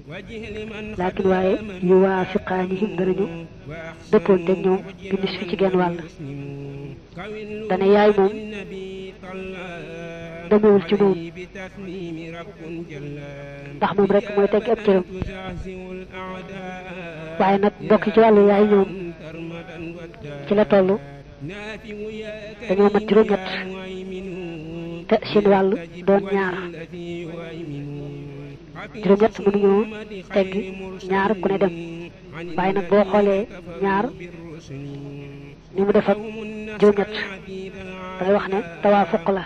laakin waaye yu waafiqaanihim danañu dëppoonte ñoom bi nis fi ci genn wàll dane yaay moom demewul ci moom ndax moom rek mooy teggi ab cëram waaye nag bokk ci wàllu yaay ñoom ci la toll dañoo mat juróom-ñett te seen wàll doon ñaar juróom-ñett mënuñoo teggi ñaar ku ne dem waaye nag boo xoolee ñaar ni mu def ak juróom-ñett dangay wax ne tawaafuq la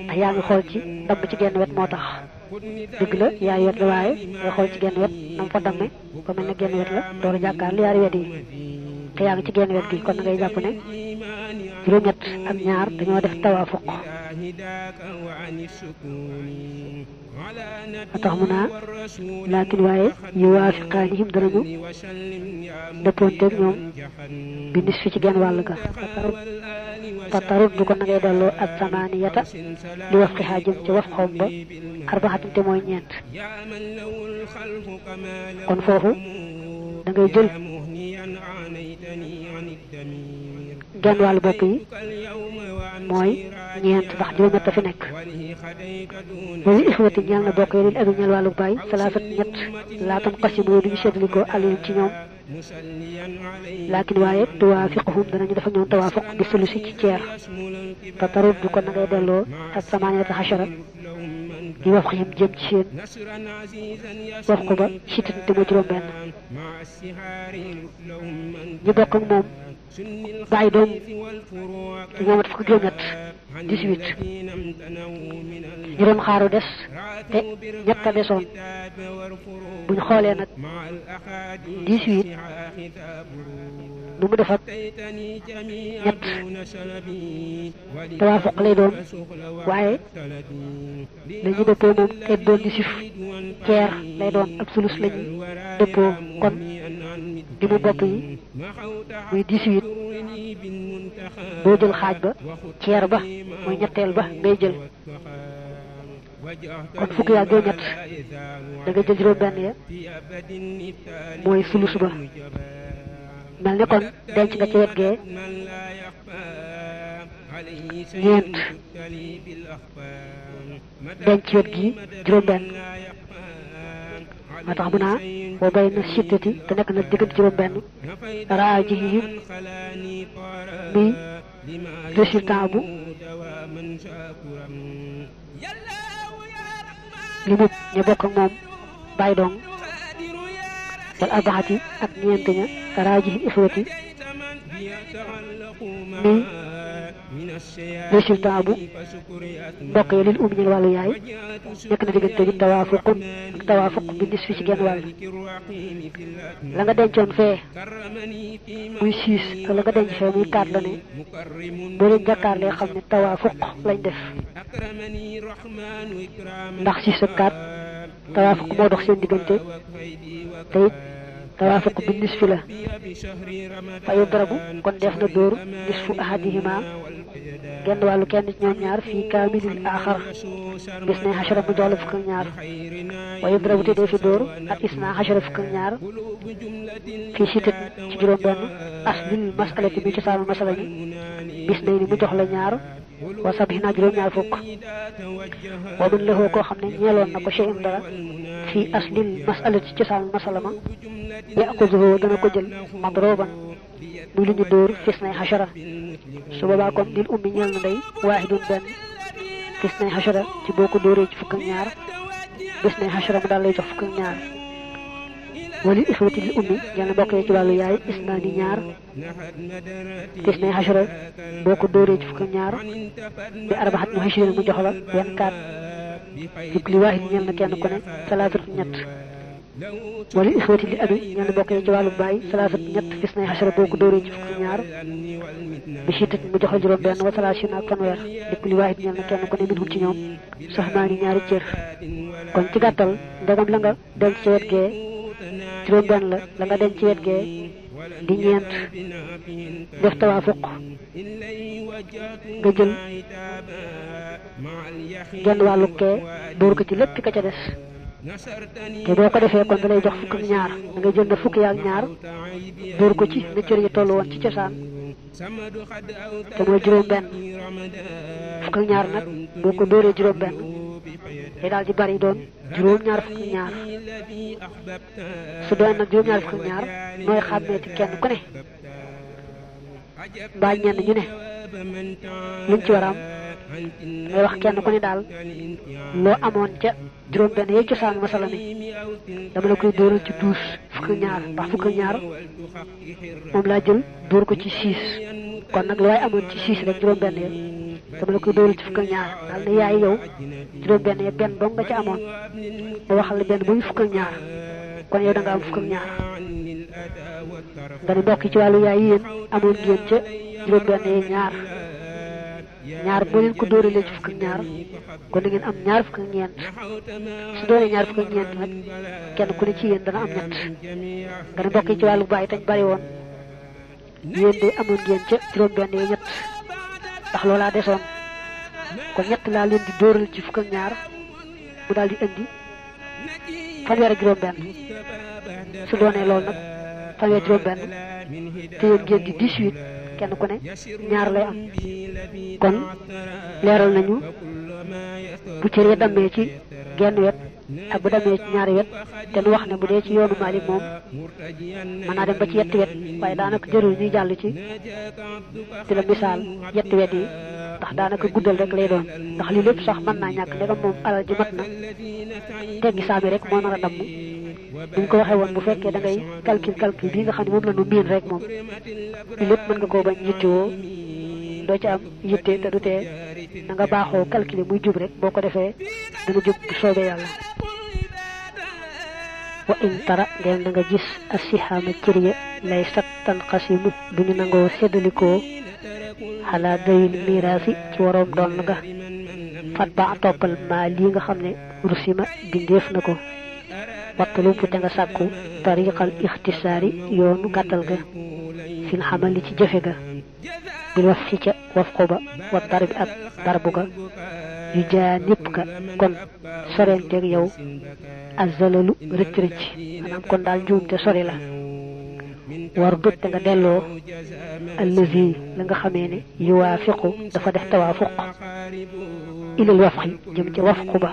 ndax yaa ngi xool ci damm ci genn wet moo tax dëgg la yaay wet la waaye ngay xool ci genn wet na mu fa damme ba mel ne genn wet la door a jàkkaar li yaari wet yi te yaa ngi ci genn wet gi kon ngay jàpp ne juróom-ñett ak ñaar dañoo def tawaafuq a tax mu naa laakin waaye yu waafiqaanihim danañu dëppoonteeg ñoom bi nis fi ci genn wàll ga fatarut du ko na ngay delloo ak samaaniyata li waf xixaa jëm ci waf xawm ba arbaxatin te mooy ñeent kon foofu da ngay jël genn wàllu bopp yi mooy ñeent ndax juróom-ñett a fi nekk loolu ixwati ñeel na bokk yi lil abi ñeel wàllu baay salaasat ñett laatam xasimu duñu seetlikoo alayhim ci ñoom laakin waaye tuwaafiquhum danañu dafa ñoom tawaafuq bi sulusi ci ceer te tarut du ko na ngay delloo ak samaaniyata xachara di wax xim jëm ci seen wax ko ba sitit te mu juróom benn ñu bokk ak moom bàyyi doom dañoo mat fukk juróom-ñett 18 ñu doon xaaru des te ñett a desoon bu ñu xoolee nag 18 nu mu def ak ñett tawaafuq lay doon waaye lañu dëppoo moom te doon di sif ceer lay doon ab sulus lañu dëppoo kon di mu bopp yi muy 18 boo jël xaaj ba ceer ba mooy ñetteel ba ngay jël kon fukk yaa juróom-ñett da nga jël juróom-benn ya mooy sulus ba mel ne kon denc nga ci wet gee ñeent denc ci wet gi juróom-benn moo tax mu naa boo bay na sittati te nekk na diggante juróom-benn raajihihim muy résultat bu li mu ñu bokk ak moom bàyyi dong wal arbaxati ak ñeent ña raajihil ixwati muy résultat bu mbokk yi lil ñel wàllu yaay nekk na diggante bi tawaafuqun ak tawaafuq bi nis fi ci genn wàll la nga dencoon fee muy 6 ak la nga denc fee muy 4 la ne boo leen jàkkaarlee xam ne tawaafuq lañ def ndax 6 ak 4 tawaafuq moo dox seen diggante te it tawaafuq bi nis fi la fa yudrabu kon def na dóor nisfu ahadihima genn wàllu kenn ci ñoom ñaar fii kaamilil aaxar gis ne xachara mu jox la fukk ak ñaar wa yudrabu te dee fi dóor ak isna xachara fukk ak ñaar fii sitat ci juróom benn aslil masalati bi cosaanu masala bi bis day ni mu jox la ñaar wa sabina juróom-ñaar fukk wa mun lexoo koo xam ne ñeeloon na ko cheyum dara fii aslil masalati ci cosaanu masala ma yaquzuhu dana ko jël madroban muy lu ñu dóor fis nay xachara su boobaa kon lil ummi ñeel na ndey waahidun benn fis nay xachara ci boo ko dóoree ci fukk ak ñaar fis nay xachara mu daal lay jox fukk ak ñaar wali ixwati lil ummi ñeel na bokk ci wàllu yaay isnaani ñaar fis nay xachara boo ko dóoree ci fukk ak ñaar bi arbaxat mu xachira mu jox la 24 yëpp li waahid ñeel na kenn ku ne salaasatu ñett wala ixwati li abi ñenn bokk ci wàllu baay salaasat ñett fis nay xachara boo ko dóoree ci fukk ñaar bi sitat mu jox la juróom benn wa salaasina ak fanweer lépp li waahid ñenn kenn ku ne minhum ci ñoom soxnaani ñaari cër kon ci gàttal ndegam la nga denc ci wet gee juróom benn la nga denc ci wet gee di ñeent def tawaafuq nga jël genn wàllu kee dóor ko ci lépp ka ca des te boo ko defee kon da lay jox fukk ak ñaar da ngay jël na fukk yaak ñaar dóor ko ci na cër yi toll woon ci cosaan te mooy juróom benn fukk ak ñaar nag boo ko dóoree juróom benn day daal di bari doon juróom ñaar fukk ak ñaar su doon nag juróom ñaar fukk ak ñaar nooy xàmmee ci kenn ku ne mbaa ñenn ñu ne luñ ci war a am ngay wax kenn ku ne daal loo amoon ca juróom benn yee cosaan masala mi dama la koy dóoral ci 12 fukk ak ñaar ndax fukk ak ñaar moom laa jël dóor ko ci 6 kon nag lu waay amoon ci 6 rek juróom benn ya dama la koy dóoral ci fukk ak ñaar daal ne yaay yow juróom benn ya benn dong nga ca amoon ma waxal la benn muy fukk ak ñaar kon yow da nga am fukk ak ñaar nga ne mbokk ci wàllu yaay yéen amoon ngeen ca juróom benn ya ñaar boo leen ko dóoralee ci fukk ak ñaar kon da ngeen am ñaar fukk ak ñeent su doonee ñaar fukk ak ñeent nag kenn ku ne ci yéen dana am ñett nga ne mbokk ci wàllu baay tañ bari woon yéen de amoon ngeen ca juróom benn ya ñett ndax loolaa desoon kon ñett laa leen di dóoral ci fukk ak ñaar mu daal di indi fanweer ak juróom benn su doonee loolu nag fanweer juróom benn te yéen ngeen di 18 kenn ku ne ñaar lay am kon leeral nañu bu cër ya dammee ci genn wet ak bu dammee ci ñaari wet te nu wax ne bu dee ci yoonu Maalik moom mën naa dem ba ci yetti wet waaye daanaka jërul ñuy jàll ci di la misaal yetti wet yi ndax daanaka guddal rek lay doon ndax lii lépp sax mën naa ñàkk ndegam moom alal ji mat na teggi saami rek moo nar a damm duñ ko waxee woon bu fekkee da ngay calcul bii nga xam ne moom la nu miin rek moom lii lépp mën nga koo bañ yittewoo doo ci am yitte te du tee da nga baaxoo calculer muy jub rek boo ko defee dana jub bu soobee yàlla wa in tara ngeen da nga gis asihaama cër ya lay sattan xasimu duñu nangoo séddalikoo xalaa dayil miraasi ci waroom doon nga fat ba toppal maa lii nga xam ne rusima bindeef na ko wattalu bu te nga sàkku tariqal ixtisaari yoonu gàttal ga fil xamali ci jëfe ga bil waf fi ca waf ko ba wa darbi ak darbu ga yu jaa nipp ka kon sorenteeg yow azalalu rëcc rëcc maanaam kon daal njuumte sori la war dut te nga delloo allazi la nga xamee ne yuwaafiqu dafa def tawaafuq ilal wafqi jëm ca wafqu ba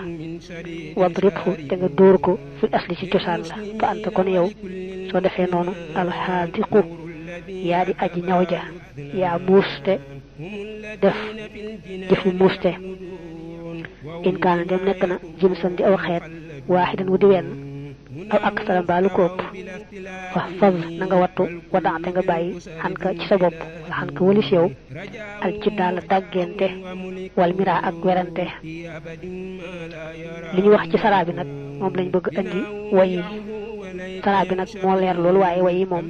wadribhu te nga dóor ko fil asli ci cosaan la fa anta kon yow soo defee noonu alxaadiqu yaa di aji ñaw ja yaa muuste def jëfi muuste in kaana dem nekk na jinsan di aw xeet waaxidan wu di wenn aw ak sara mbaalu ko ëpp fa faz na nga wattu wadaate nga bàyyi xan ka ci sa bopp wala xan ka walis yow al ci daal dàggente wal mira ak werante li ñu wax ci saraa bi nag moom lañ bëgg andi way yi saraa bi nag moo leer loolu waaye way yi moom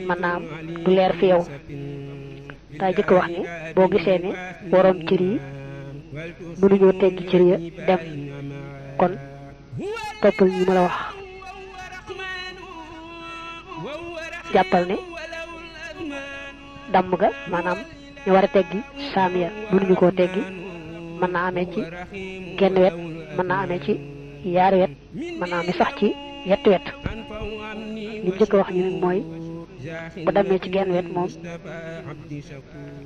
mën naa am du leer fi yow daa jëkk wax ni boo gisee ne waroom cër yi mënuñoo teggi cër ya dem kon toppal ñi ma la wax jàppal ne damm ga maanaam ñu war a teggi saam ya mënuñu koo teggi mën naa amee ci genn wet mën naa amee ci yaari wet mën naa amee sax ci yetti wet li mu njëkk wax ñu ne mooy bu dammee ci genn wet moom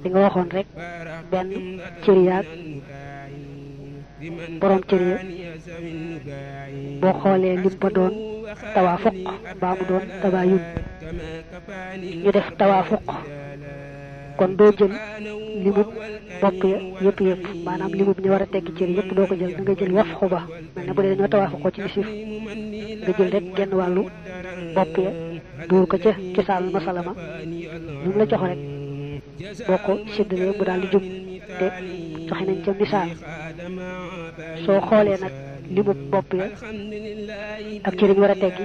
li nga waxoon rek benn cër yaag borom cër ya boo xoolee lim ba doon tawaafuq mbaa mu doon tabaayun ñu def tawaafuq kon doo jël limub bopp ya yëpp maanaam limub ñu war a teggi cër yëpp doo ko jël da nga jël wafqu ba mel ne bu dee dañoo tawaafuqoo ci nisif nga jël rek genn wàllu bopp ya dóor ko ca cosaanul masalama lu mu la jox rek boo ko séddalee mu daal di jub te joxe nañ ca misaal soo xoolee nag limu bopp ya ak cër yi war a teggi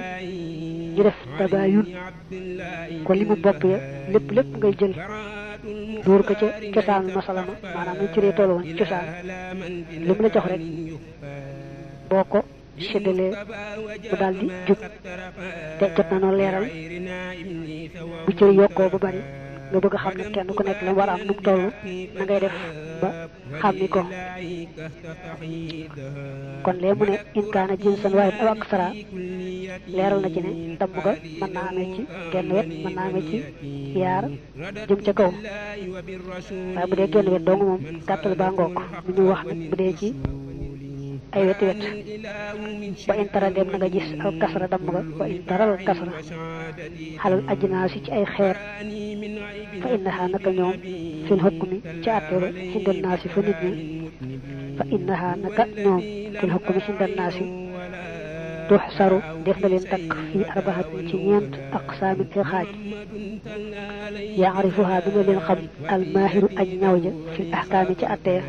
ñu def tabaayun kon limu bopp ya lépp ngay jël dóor ko ca cosaanul masalama maanaam ñu cëree toll woon ci cosaan lu mu la jox rek boo ko séddalee mu daal di jub te jot na noo leeral bu cër yokkoo ba bari nga bëgg xam ne kenn ku nekk la war a am nu mu toll na ngay def ba xàmmi ko kon lee mu ne in kaana jinsan waahid aw aksara leeral na ci ne damm ga mën naa amee ci genn wet mën naa amee ci yaar jëm ca kaw waaye bu dee genn wet dong moom gàttal baa ngoog bu ñu wax nag bu dee ci ay weti wet ba in tara dem na nga gis al kasra damm ga ba in taral kasra xalal ajnaasi ci ay xeer fa innaha naka ñoom fil hukmi ci àtte ba xindal naasi fa nit ñi fa innaha naka ñoom fil hukmi xindal naasi tuxsaru def na leen takk fii arbaxatin ci ñeent aqsaamin ay xaaj yaarifuha dina leen xam almaahiru aj ñaw ja fil ahkaami ci àtte ya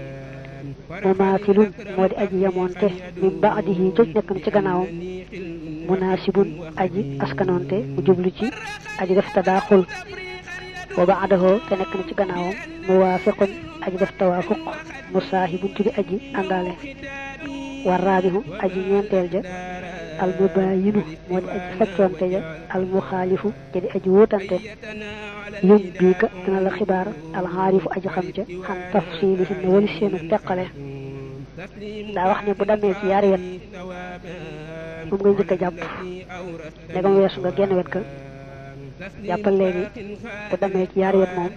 mumaathilun moo di aji yamoonte min baadihi joj nekk na ci gannaawam munaasibun aji askanoonte mu jublu ci aji def tadaaxul wa baadahoo te nekk na ci gannaawam muwaafiqun aji def tawaafuq musaahibun tudi aji àndaale wa raabihu aji ñeenteel ja al mubaayinu moo di aji faccoonte ja al muxaalifu ja di aji wuutante yum bii ka dina la xibaar alxaarifu aji xam ja xam tafsiili si ne wali seenu teqale daa wax ne bu demee ci yaari wet moom ngay njëkk a jàpp ndegam weesu nga genn wet ka jàppal léegi bu demee ci yaari wet moom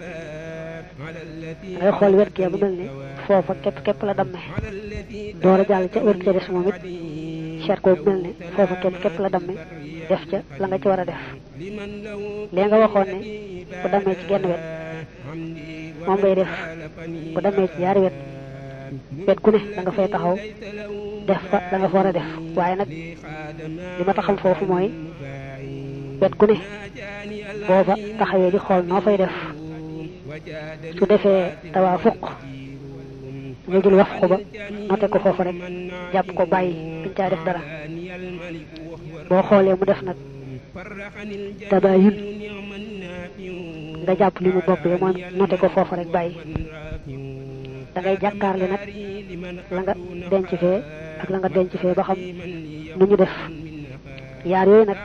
ngay xool wet gee bu mel ne foofa képp la damme door a jàll ca wet ca des moom it seet ko bu mel ne foofa képp la damme def ca la nga ci war a def léegi nga waxoon ne bu demee ci genn wet moom ngay def bu demee ci yaari wet gu ne da nga fay taxaw def fa la nga fa war a def waaye nag li ma taxal foofu mooy wet gu ne boo fa taxawee di xool noo fay def su defee tawaafuq nga jël wax ko ba noté ko foofu rek jàpp ko bàyyi duñ caa def dara boo xoolee mu def nag tabaayun nga jàpp li mu bopp yi moom noté ko foofu rek bàyyi da ngay jàkkaarle nag la nga denc fee ak la nga denc fee ba xam nu ñu def yaar yooyu nag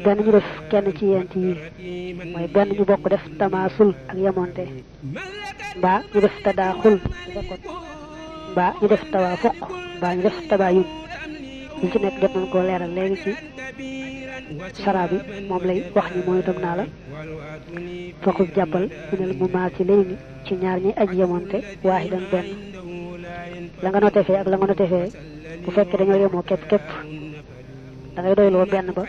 benn ñu def kenn ci yent yi mooy benn ñu bokk def tamaasul ak yamonte mbaa ñu def tadaaxul mbaa ñu def tawaafuq mbaa ñu def tabaayun li ci nekk jot nañ koo leeral léegi ci sara bi moom lay wax ni mooy itam naa la faqul jàppal minal mumaathilayni ci ñaar ñi aji yamonte waahidan benn la nga noté fee ak la nga noté fee bu fekkee dañoo yemoo képp da ngay doyloo benn ba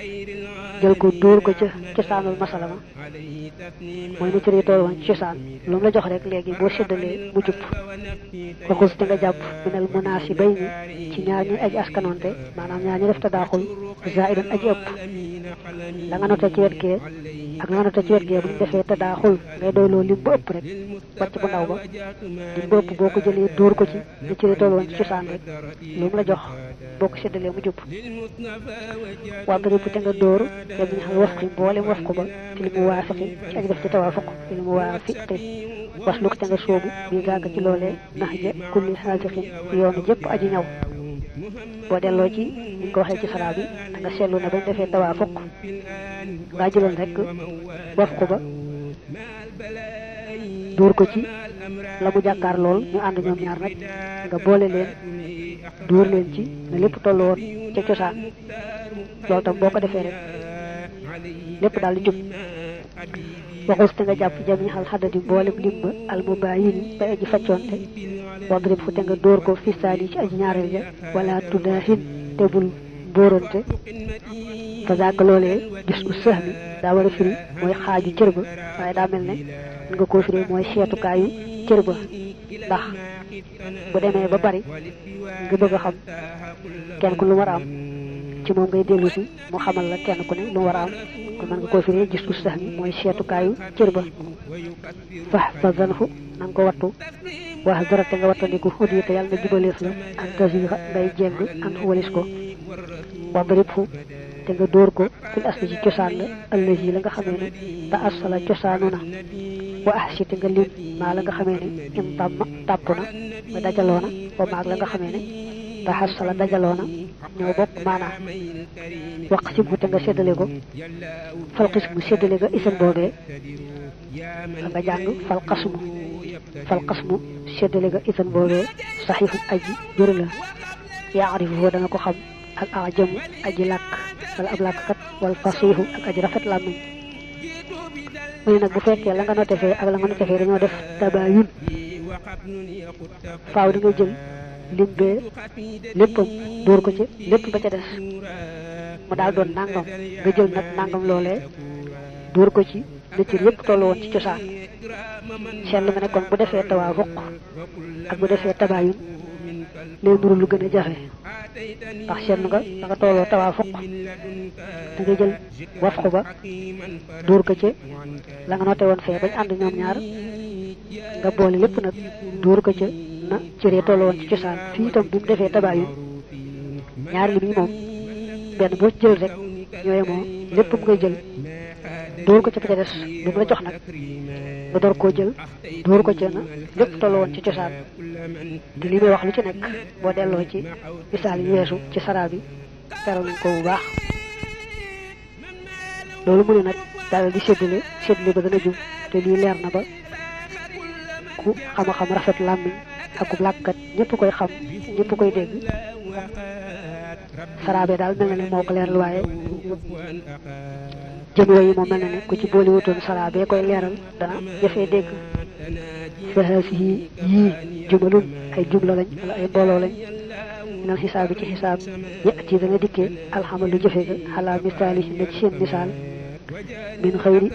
jël ko dóor ko ca cosaanul masala ma mooy na cëri tool woon ci cosaan lu mu la jox rek léegi boo séddalee mu jub waxus te nga jàpp minal munaasibayni ci ñaar ñi aji askanoonte maanaam ñaar ñi def tadaaxul zaidan aji ëpp la nga noté ci wet gee ak la nga noté ci wet gee bu ñu defee tadaaxul ngay doyloo lim bu ëpp rek wàcc bu ndaw ba lim bu ëpp boo ko jëlee dóor ko ci na cëri tool woon ci cosaan rek lu mu la jox boo ko séddalee mu jub wàbbari bu te nga dóor yam ñu xam wafqi mboolem waf ko ba ci li mu waafiqi ci aji def ci tawaafuq ci li mu waafiqi wasluk te nga sóobu bii gàgg ci loolee nax ja kulli xaajixin yoonu jëpp aji ñaw boo delloo ci ñu ko waxee ci saraa bi da nga seetlu ne bañ defee tawaafuq ngaa jëloon rek waf ko ba dóor ko ci la mu jàkkaar lool ñu ànd ñoom ñaar nag nga boole leen dóor leen ci ne lépp tollu woon ca cosaan loolu tam boo ko defee rek lépp daal di jub waxus te nga jàpp jami xal xaddadi mboolem lim ba almubayin bay aji faccoonte wadrib fu te nga dóor ko fistaali ci aji ñaareel ja wala tudaahin te bul mbóorante fa zaaka loolee gis u sëx mi daa war a firi mooy xaaju cër ba waaye daa mel ne nga koo firi mooy seetukaayu cër ba ndax bu demee ba bari nga bëgg a xam kenn ku lu war a am ci moom ngay dellu si mu xamal la kenn ku ne lu war a am kon mën nga koo firee gis ku sax mi mooy seetukaayu cër ba fax fa zanhu na nga ko wattu wax darate nga wattandiku xudi te yàlla na jubaleef la ak tasixa ngay jeng an walis ko wadrib fu te nga dóor ko fil asli ci cosaan la allazi la nga xamee ne ta asala cosaanu na wa ahsi te nga lim maa la nga xamee ne im tàmm tàpp na ba dajaloo na wa maag la nga xamee ne taxassala dajaloona ñoo bokk maanaa wax si bu te nga séddale ko fal qismu séddale ga isan boobee nga jàng fal qasmu séddale ga isan boobee saxiixu aji jëru la yaarifu dana ko xam al ajamu aji làkk wala ab làkkkat wal fasiixu ak aji rafet làmmiñ mu ne nag bu fekkee la nga noté fee ak la nga noté fee dañoo def tabaayun faaw di nga jël lim bee léppam dóor ko ci lépp ba ca des mu daal doon nangam nga jël nag nangam loolee dóor ko ci na ci yépp tollu woon ci cosaan seetlu ma ne kon bu defee tawaafuq ak bu defee tabaayun lay nuru lu gën a jafe ndax seetlu nga da nga tolloo tawaafuq da ngay jël wafqu ba dóor ko ci la nga noté woon fee bañ ànd ñoom ñaar nga boole lépp nag dóor ko ca na cëree tolloo woon ci cosaan fii itam bi mu defee tabaayun ñaar li moom benn boo ci jël rek ñooye moom lépp mu ngay jël dóor ko ca ka ca des lu mu la jox nag nga door koo jël dóor ko ca na lépp tolloo woon ci cosaan te li may wax lu ci nekk boo delloo ci misaal yi weesu ci saraa bi teral nañ ko bu baax loolu mu ne nag daal di séddale ba dana jub te lii leer na ba ku xam-xam rafet làmmiñ akub làkkat ñëpp koy xam ñëpp koy dégg saraa bi daal mel na ne moo ko leeral waaye jën yi moom mel na ne ku ci boole wutoon saraa bee koy leeral dana jafee dégg fahaasihi yii jumalun ay jumla lañ wala ay mbooloo lañ minal xisaab bi ci xisaab yati dana dikkee alxamalu jëfe ga xalaa misaali na ci seen misaal min xëyri